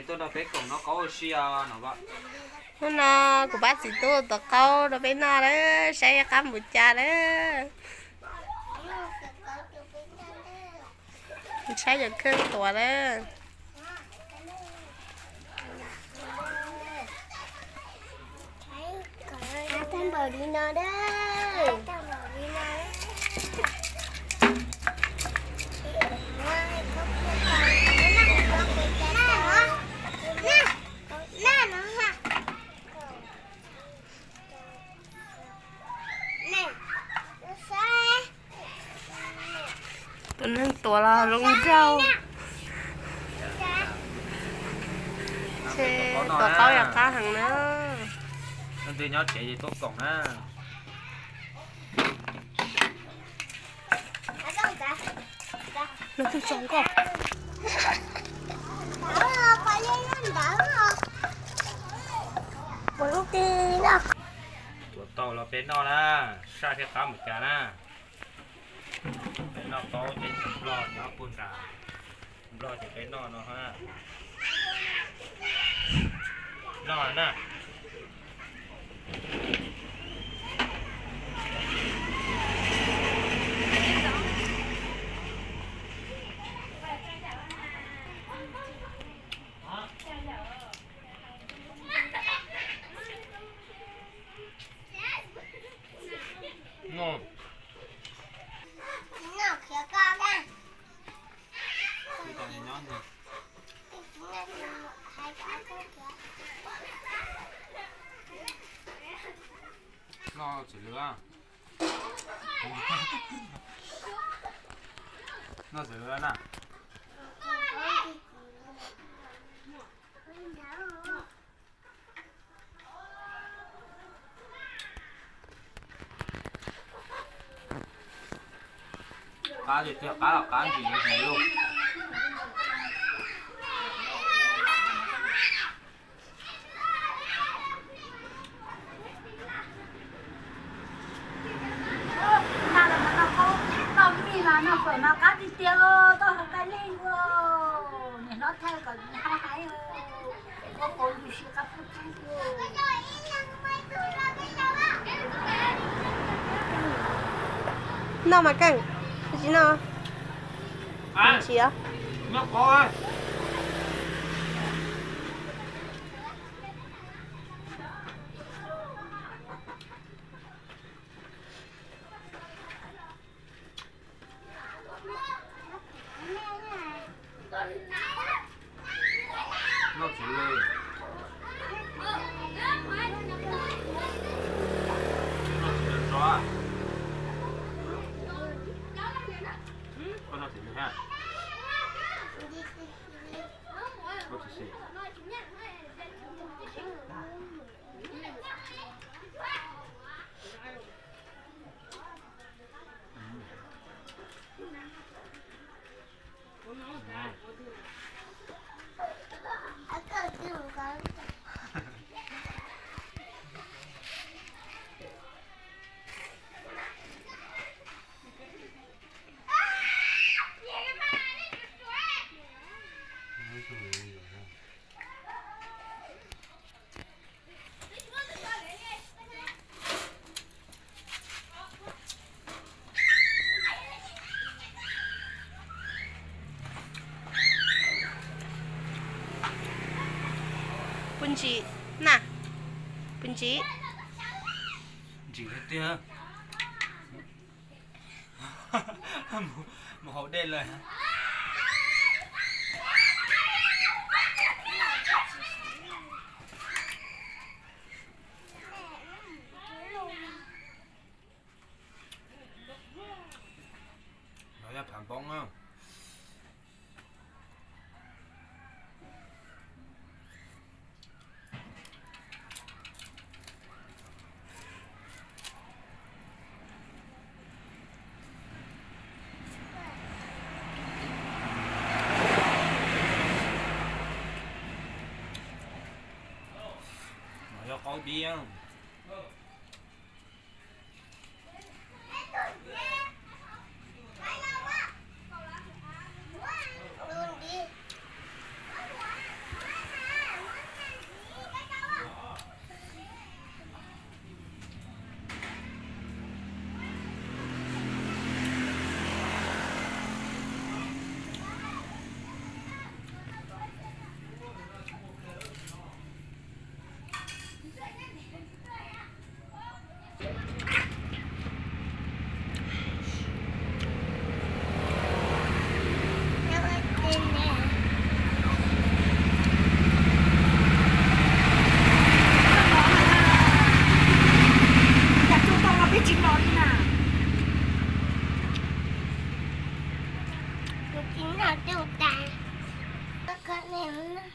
Tuaj nrog peb koom noj qaub ua si os no. Hnub no kuv pab txiv tub tuav qaub rau peb noj lawm, saib qab mus cas lawm. Saib yawg Khwj tuav lawm. Tag npaum li no a. Tus neeg tuav los zoo nraug. Ces tuav qaub yog qab heev na. Leej twg nyob tsev ces tuaj koom na. Leej twg tso nkoj. Tuav tau los peb noj na, saj thiab qab mus cas na. Peb noj qaub teb chaws Nplog nyob puag nram Nplog ces peb noj no na. Noj na. Noj txiv lwm, noj txiv lwm na. Qab tiag tiag, qab los qab ntsim ntsim li. Noj mas noj qaub, noj mis mas noj fawm mas qab tiag tiag, tau hais qab leej ua, niam hlob thawj kom nws ho hais. Noj mas keej, tsis noj. Tsis. Noj txiv lwm, noj txiv lwm tso. Koj noj txiv lwm ha. Koj txiv si. Puas ntsim na? Puas ntsim? Ntsim tiag tiag. Mus haus dej lawm. Nov yog phav npoob na. Nov yog qaub dib. Kuv tsis noj tug tas, koj kho ne.